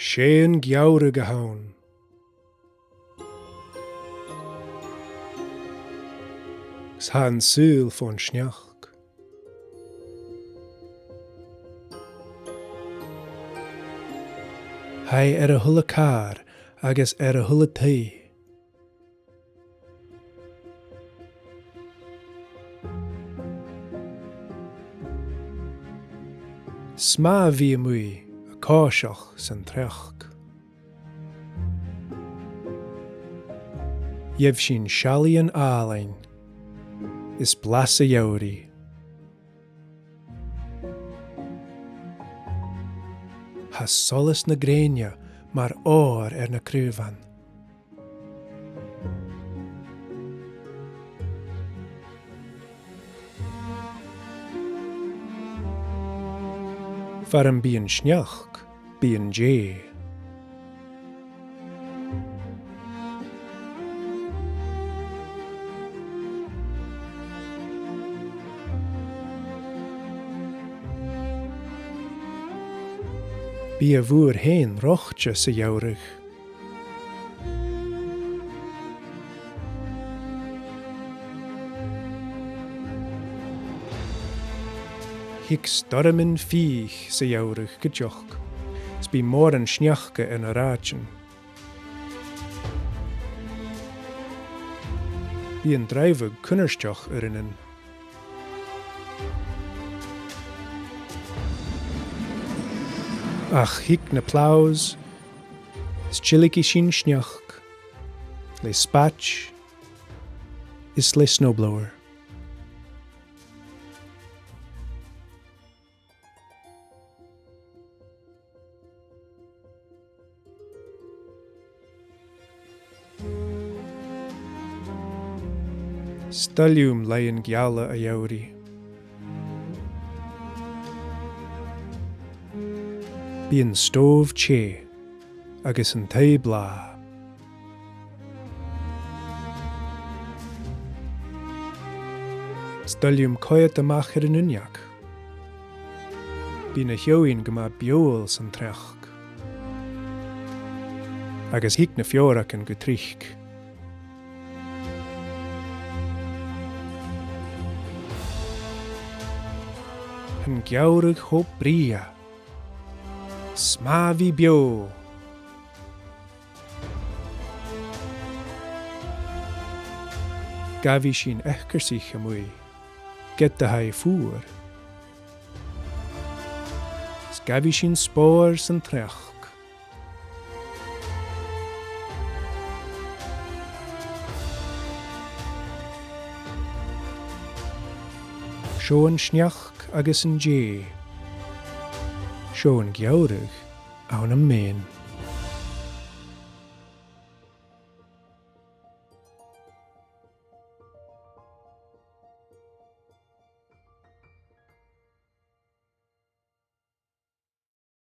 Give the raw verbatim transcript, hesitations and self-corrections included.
'S e an geamhradh a th' ann. 'S tha an saoghal fon t-sneachd. Tha e air a h-uile càr agus air a h-uile taigh. 'S math a bhith a-muigh a' coiseachd san t-sneachd. Gheibh sinn seallaidhean àlainn is blas a' gheamhraidh. Tha solas na grèine mar òr air na craobhan. Far am bi an sneachd, bidh an deigh. Bidh a' mhuir fhèin reòthte sa gheamhradh. Thig stoirmean fiadhaich sa gheamhradh cuideachd, 's bidh mòran sneachda air na rathaidean. Bidh an dràibheadh cunnartach uaireannan. Ach thig na ploughs, is tilgidh sinn sneachd, le spaid, is le snowblower. 'S toil leam làithean geala a' gheamhraidh. Bidh an stòbh teth agus an taigh blàth. 'S toil leam coimhead a-mach air an uinneag. Bidh na h-eòin gu math beòthail san t-sneachd. Agus thig na feòragan gu tric. Tha an geamhradh cho brèagha. 'S math a bhith beò. Gabhaidh sinn eacarsaich a-muigh, ged a tha e fuar. 'S gabhaidh sinn spòrs san t-sneachd. Seo an sneachd agus an deigh. Seo an geamhradh ann am Maine.